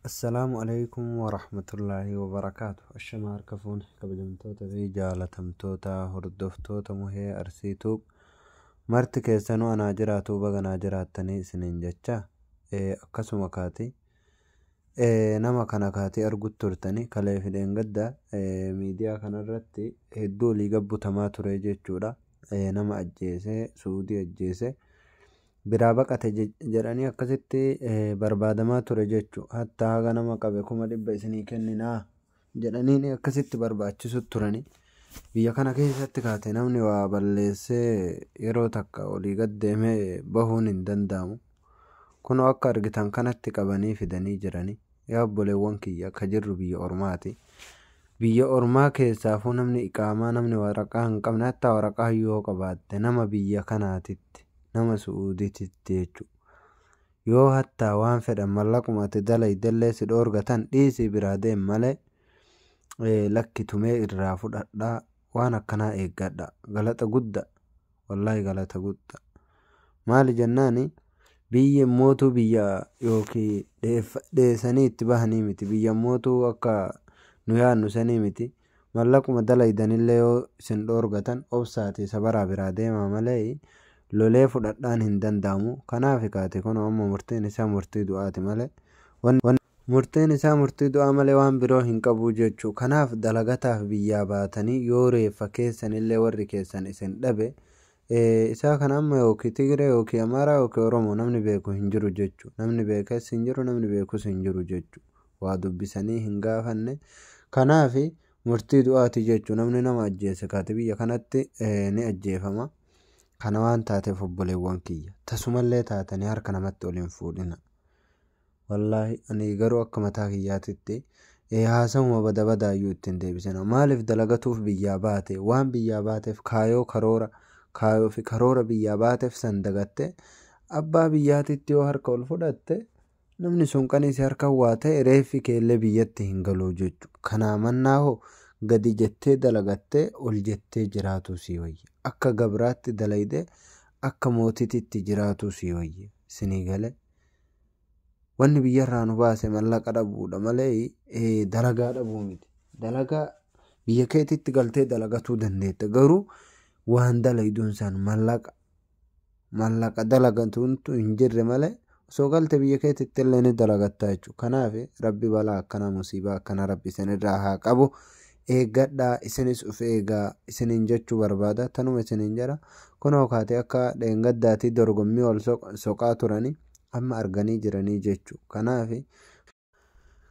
Assalaamu alaikum warahmatullaahi wabarakaatu. Ashama harka fuune, kabajamtoota fi jaalatamtoota hordoftoota Muhee Arsiituu marti keessanuu, anaa jiraatu, baganaa jiraattanii isiniin jecha. Akkasuma kaati nama kana kaatii argutti turtanii kalee fideen gadda miidiyaa kanarratti hedduu olii gabbutamaa ture jechuudha. Nama ajjeese, Suudii ajjeese, biraa baqate jedhanii akkasitti barbaadamaa ture jechuudha. Hatta haga nama qabe 100,000 isinii kenninaa jedhanii akkasitti barbaachisu turani. Biyya kana keessatti kaate namni waa balleessee yeroo takka olii gad deemee bahuun hin danda'amu. Kunoo akka argitan kanatti qabanii fidanii jirani. Yaa obboleewwan kiyya, akka jirru biyya ormaati. Biyya ormaa keessaafuu namni iqaamaa, namni waraqaa hin qabne, hatta waraqaa yoo qabaatte, nama biyya kanaatitti, nama Su'uudiititti jechuudha. Yoo hattaa waan fedhan mallaquma ati dalaydellee si dhoorgatan, dhiisii biraa deem malee lakki tumee irraa fudhadhaa, waan akkanaa eeggadha. Galata guddaa, wallaahi galata guddaa. Maali jennaani, biyyi mootuu biyya yookiin dheessanii itti bahanii miti. Biyya mootuu akka nu yaadnu sanii miti. Mallaquma dalaydanillee yoo isin dhoorgatan, obsaatii sabaraa biraa deemaa malee lolee fudhadhaan hin danda'amu. Kanaaf kaate kun amma murtiin isaa murtii du'aati malee, murtiin isaa murtii du'aa malee waan biroo hin qabu jechuu. Kanaaf dalagataaf biyyaa baatanii yoo reeffa keessanillee warri keessan isin dhabe, isaa kana amma yookiin Tigiree yookiin Amaaraa yookiin Oromoo namni beeku hin jiru jechuu. Namni beekas hin jiru, namni beekus hin jiru jechuu. Waa dubbisanii hin gaafanne. Kanaaf murtii du'aati jechuu. Namni nama ajjeese kaate biyya kanatti ni ajjeefama. Kana waan taateef, obboleewwan kiyya, tasumallee taatanii harka namatti ol hin fuudhina. Wallaahi ani garuu akka mataa kiyyaatitti haasawuma bada badaayyuu ittiin deebisina. Maaliif dalagatuuf biyyaa baate? Waan biyyaa baateef kaayoo karoora, kaayoo fi karoora biyyaa baateef san dagatte abbaa biyyaatitti yoo harka ol fudhatte, namni sun qaniisi harka waa ta'e, reeffi keellee biyyatti hin galuu jechuudha. Kanaa mannaa hoo gadi jettee dalagattee ol jettee jiraatu sii wayya. Akka gabraatti dalayde akka mootiitti jiraatu sii wayya. Isinii galee? Wanni biyyarraa nu baase mallaqa dhabuudha malee dalagaa dhabuu miti. Dalagaa biyya keetitti galtee dalagatuu dandeetta. Garuu waan dalayduun san mallaqa dalagatuuntu hin jirre malee osoo galte biyya keetitti illee ni dalagatta jechuudha. Kanaaf Rabbi balaa akkanaa, musiibaa akkanaa Rabbi isinirraa haa qabu. Eeggadhaa, isinis of eegaa isiniin jechuu barbaada. Tanuma isiniin jedha. Kunoo kaatee akka dheengaddaatii dorgommii ol soqaa turanii amma arganii jiranii jechuudha.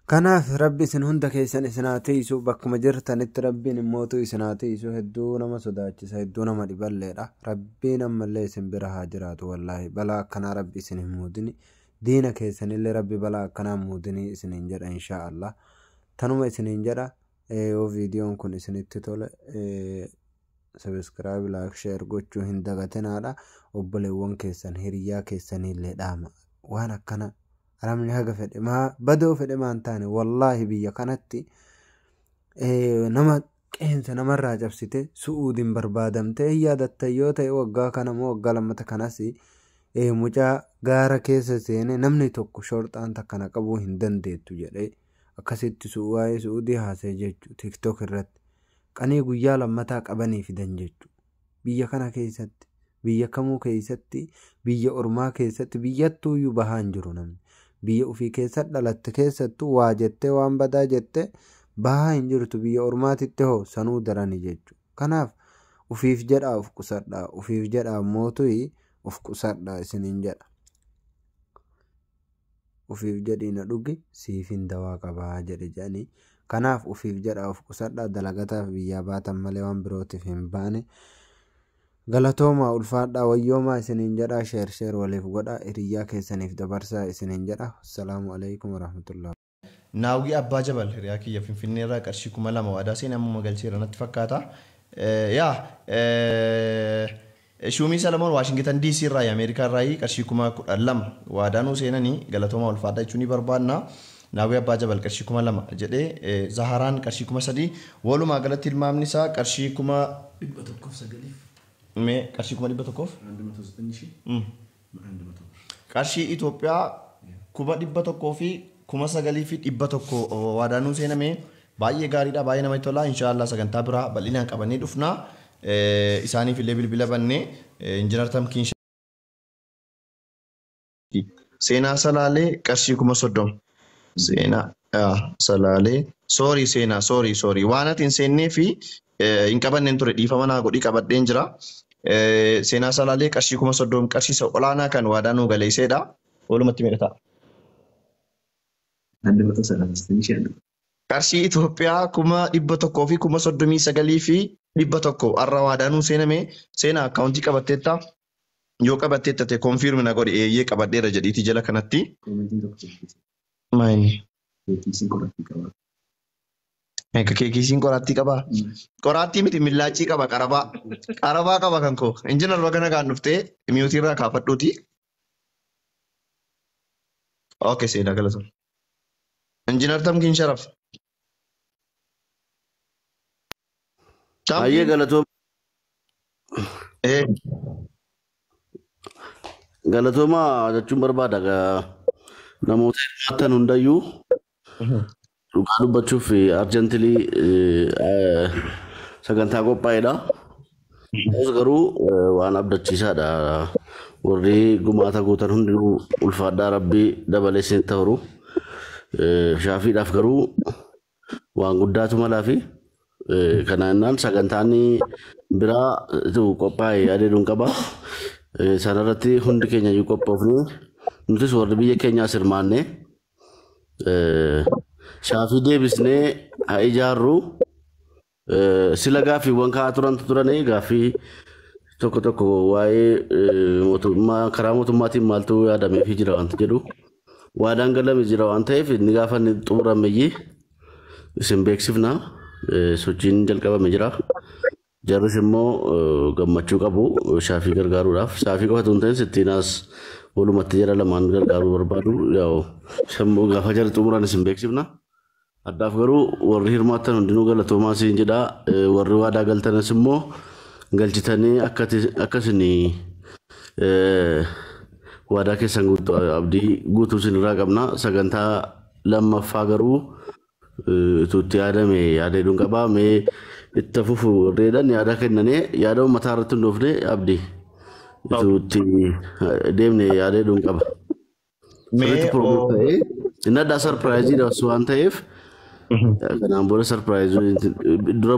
Kanaaf Rabbi isin hunda keessan isin haa tiisu. Bakkuma jirtanitti Rabbiin immootu isin haa tiisu. Hedduu nama sodaachisa, hedduu nama dhiballeedha. Rabbiin ammallee isin bira haa jiraatu. Wallaahi balaa akkanaa Rabbi isin hin muudini. Diina keessanillee Rabbi balaa akkanaa hin muudini isiniin jedha, inshaa Allah. Tanuma isiniin jedha. Yoo viidiyoon kun isinitti tole, subscribe, like, share gochuu hin dagatinaadha. Obboleewwan keessan, hiriyaa keessanillee dhaama. Waan akkana namni haga fedhe maa badoo fedhe maan taane, wallaahi biyya kanatti nama qeensa namarraa cabsite Su'uudiin barbaadamtee hin yaadattan yoo ta'e, waggaa kana moo waggaa lammata kanas mucaa gaara keessa seene, namni tokko shorxaan takkana qabuu hin dandeettu jedhee akkasitti waa'ee Su'uudii haasa'e jechuudha. TikTok irratti qanii guyyaa lammataa qabanii fidan jechuudha. Biyya kana keessatti, biyya kamuu keessatti, biyya ormaa keessatti, biyyattuuyyuu bahaa hin jiru namni. Biyya ofii keessa dhalatte keessattuu waa jettee, waan badaa jettee bahaa hin jirtu. Biyya ormaatitti hoo sanuu darani jechuudha. Kanaaf ufiif jedhaa of qusadhaa, ufiif jedhaa mootuyi of qusadhaa isiniin jedha. Ufiif jedhii na dhugi, siifin dawaa qabaa jedhe jedhanii. Kanaaf ufiif jedhaa of qusadhaa. Dalagataaf biyyaa baatan malee waan birootiif hin baane. Galatoomaa, ulfaadhaa, wayyoomaa isiniin jedhaa. Share share waliif godhaa, hiriyyaa keessaniif dabarsaa isiniin jedha. Assalaamu alaikum warahmatullahi. Naawwii Abbaa Jabal, hiriyaa kiyya Finfinnee irraa qarshii 2000 waadaa seenaa ammuma galcheera natti fakkaata. Yaa Shuumii Salamoon Waashingitan DC irraa, Ameerikaa irraa qarshii 12,000 waadaa nuu seenanii, galatoomaa, ulfaadhaa jechuun ni barbaadna. Naawwii Abbaa Jabal qarshii 2000 jedhee, Zaharaan qarshii 3000, walumaa galatti ilmaamni isaa qarshii kuma 109f mee qarshii 100,000 አንድ መቶ ዘጠኝ ሺህ አንድ መቶ ብር Qarshii Itoophiyaa 110,000. 9,100 waadaanuu seename. Baay'ee gaariidha, baay'ee namatti tola. Inshaallah sagantaa biraa bal'inaan qabannee dhufna. Isaaniif illee bilbila bannee Injiinar Tamkiin Seenaa Salaalee qarshii 30,000. Seenaa Salaalee, sorry Seenaa, sorry sorry, waan ati hin seennee fi hin qabanneen ture, dhiifama naa godhii, qabadheen jira. Seenaa Salaalee qarshii 30,000, qarshii isa olaanaa kan waadaa nuu galeesseedha. Walumatti meeqa ta'a? Qarshii Itoophiyaa 139,100 har'a waadaa nuu seename. Seenaa, akkaawuntii qabatteetta? Yoo qabatteetta ta'e confirm na godhi, eeyyee qabadheera jedhiiti jala kanatti. Maayini? Egaa keekisiin qoraattii qabaa? Qoraattii miti, millaacii qaba, qarabaa. Qarabaa qaba kan koo. Injinar, baga nagaan dhuftee, mute irraa kaafadhuuti. Okay, seenaa, galatoomi. Injinar Tamkiin Sharaf. Baay'ee Tamkiin. Galatooma. Galatooma jechuun barbaada namoota hirmaatan hundayyuu. Dhugaa dubbachuuf urgently sagantaa qophaa'edha. Ta'us garuu waan abdachiisaadha. Warri gumaata gootan hundinuu ulfaadhaa, rabbii dabalee isin ta'uru. Shaafiidhaaf garuu waan guddaatu malaa fi kana jennaan sagantaan biraa qophaa'e yaadee qaba. Sanarratti hundi keenya iyyuu qophoofne, nutis warri biyya keenyaas hirmaanne shaafii deebisnee haa ijaarru. Sila gaaffiiwwan ka'aa turantu turanii, gaaffii tokko tokko waa'ee mootummaa, karaa mootummaatiin maaltu yaadameefii jira waanta jedhu, waadaan galame jira waan ta'eef, inni gaafa inni xumurameyyii isin beeksifna. Sochiin jalqabame jira. Jarris immoo gammachuu qabu shaafii gargaaruudhaaf. Shaafii qofa osoo hin ta'in sittiinaas walumatti jara lamaan gargaaruu barbaadu. Yaa'u sammuu gaafa jara xumuran isin beeksifna. Addaaf garuu warri hirmaattan hundinuu galatoomaa isin jedha. Warri waadaa galtanis immoo galchitanii akka isin waadaa keessan guutuu abdii guutuu isin irraa qabna. Sagantaa lammaffaa garuu itti yaadame yaada hedduun qabaa. Mee itti fufu warreedhaan yaada kennanii, yaada uummataa irratti hundoofne, abdii itti deemne yaada hedduun qaba. Sirriitti promote ta'ee inni addaa surprise waan ta'eef, kanaan booda surprise dura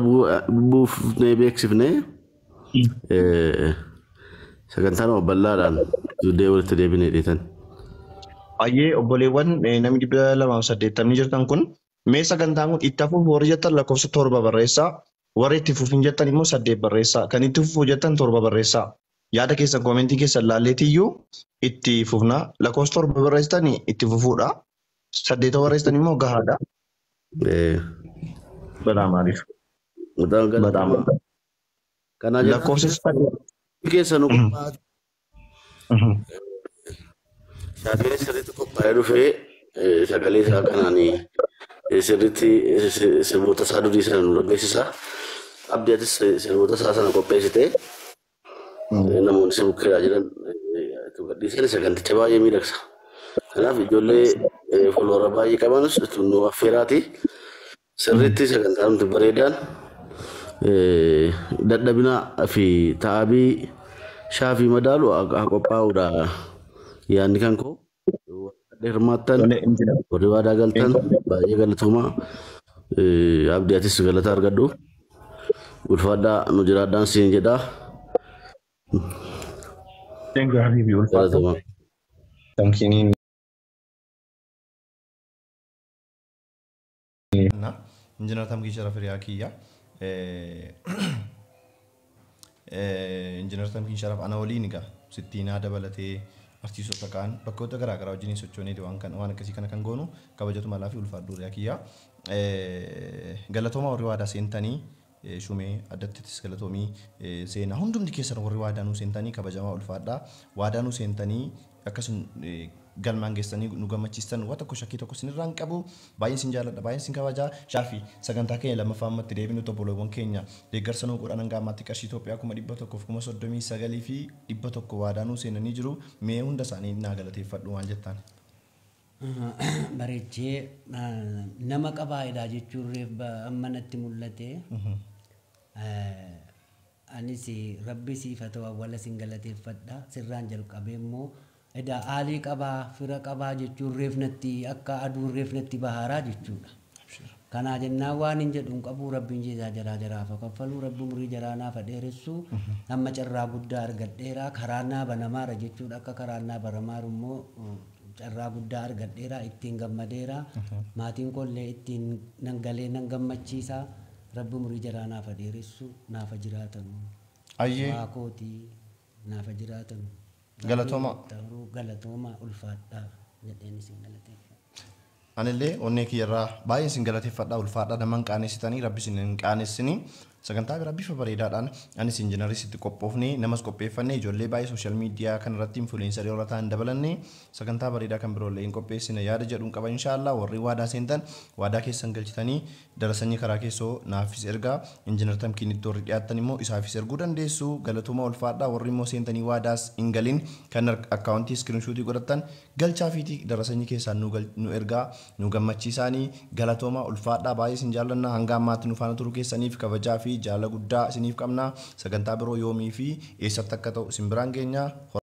buufnee beeksifnee sagantaan bal'aadhaan dee walitti deebinee dheetan. Baay'ee obboleewwan, namni 280 jirtan kun, mee sagantaan kun itti hafuuf warri jettan lakkoofsa 7 barreessaa. Warri itti fufin jettan immoo 8 barreessaa. Kan itti fufu jettan 7 barreessaa. Yaada keessan comment keessan laalleetiyyuu itti fufna. Lakkoofsa 7 barreessitanii itti fufuudha. 8 barreessitan immoo gahaadha. Badhaa maaliif? Badhaa. Kanaa Lakkoofsa 8. keessa nu qophaa'aa. Shaafiin sirriitti qophaa'ee dhufee sagalee isaa kanaan sirriitti sirboota isaa durii sana nu dhageessisa. Abdii, atis sirboota isaa sana qopheessitee namoonni si bukkeedhaa jiran gadhiisan saganticha baay'ee miidhagsa. Kanaaf ijoollee follower baay'ee qabanus nu affeeraati. Sirriitti sagantaa nuti bareedaan dadhabina fi ta'abii shaafii madaalu haa qophaa'uudha yaadni kan koo. Hirmaattan, warri waadaa galtan, baay'ee galatoomaa. Abdii, atis galata argadhu. Ulfaadhaa, nu jiraadhaan siin jedhaa. Thank you, Habibi. Ulfaadhaa. Galatoomaa. Tamkiiniin. Injiinar Tamkii Sharaf hiriyaa kiyya. Injiinar Tamkiin Sharaf ana waliin egaa sittiinaa dabalatee artiistota kaan bakkoota garaa garaa wajjin sochooneeti waan kana, waan akkasii kana kan goonu. Kabajatu malaa fi ulfaadhu hiriyaa kiyya. Galatooma warri waadaa seentanii, shumee addattis galatoomii, seenaa, hundumti keessan warri waadaa nuu seentanii kabajamaa, ulfaadhaa. Waadaa nuu seentanii akkasuma galmaan geessanii nu gammachiistan, waan tokko shakkii tokko isinirraa hin qabu. Baay'een isin jaalladha, baay'een isin kabajaa. Shaafii, sagantaa keenya lammaffaa ammatti deebinu, obboleewwan keenya deeggarsa nuu godhan hanga ammaatti qarshii Itoophiyaa 139,100 waadaa nuu seenanii jiru. Mee hunda isaanii naa galateeffadhu waan jettaan. Bareechee nama qabaa'edha jechuun reef amma natti mul'ate. Anis rabbi siif haa ta'u, awwala sin galateeffadha. Sirraan jalqabee immoo edaa aalii qabaa, fira qabaa jechuun reef natti akka aduun reef natti bahaaraa jechuudha. Kanaa jennaan waan hin jedhu hin qabu. Rabbiin jeesaa jaraa jaraaf haa kaffaluu, rabbi umurii jaraa naaf haa dheeressu. Amma carraa guddaa argadheera, karaan naa banamaara jechuudha. Akka karaan naa banamaaru immoo carraa guddaa argadheera, ittiin gammadeera. Maatiin koollee ittiin nan galee nan gammachiisa. Rabbi umurii jaraa naaf haa dheeressu, naaf haa jiraatanu. Ayyee. Waa kootii naaf haa jiraatanu. Galatooma. Galatooma, ulfaadhaa jedheen isin galateeffadha. Anillee onnee kiyyarraa baay'ee isin galateeffadha, ulfaadha. Nama hin qaanessitanii, rabbi isin hin qaanessini. Sagantaa biraa bifa bareedaadhaan anis injiinaris itti qophoofnee, namas qopheeffannee, ijoollee baay'ee social media kanarratti influencerii warra ta'an dabalannee sagantaa bareedaa kan biroollee hin qopheessine yaada jedhuun qaba, inshaallah. Warri waadaa seentan waadaa keessan galchitanii darasanyii karaa keessoo naafis ergaa, injiinar Tamkiinitti warri dhiyaattan immoo isaafis erguu dandeessu. Galatooma, ulfaadha. Warri immoo seentanii waadaas hin galin, kan akkaawuntii screenshotii godhattan galchaa fiitii darasanyii keessaan nu ergaa, nu gammachiisaanii. Galatooma, ulfaadha, baay'ee isin jaallanna. Hanga ammaatti nu faana turuu keessaniif kabajaa fi jaala guddaa isiniif qabna. Sagantaa biroo yoomii fi eessatti akka ta'u isin biraan geenya.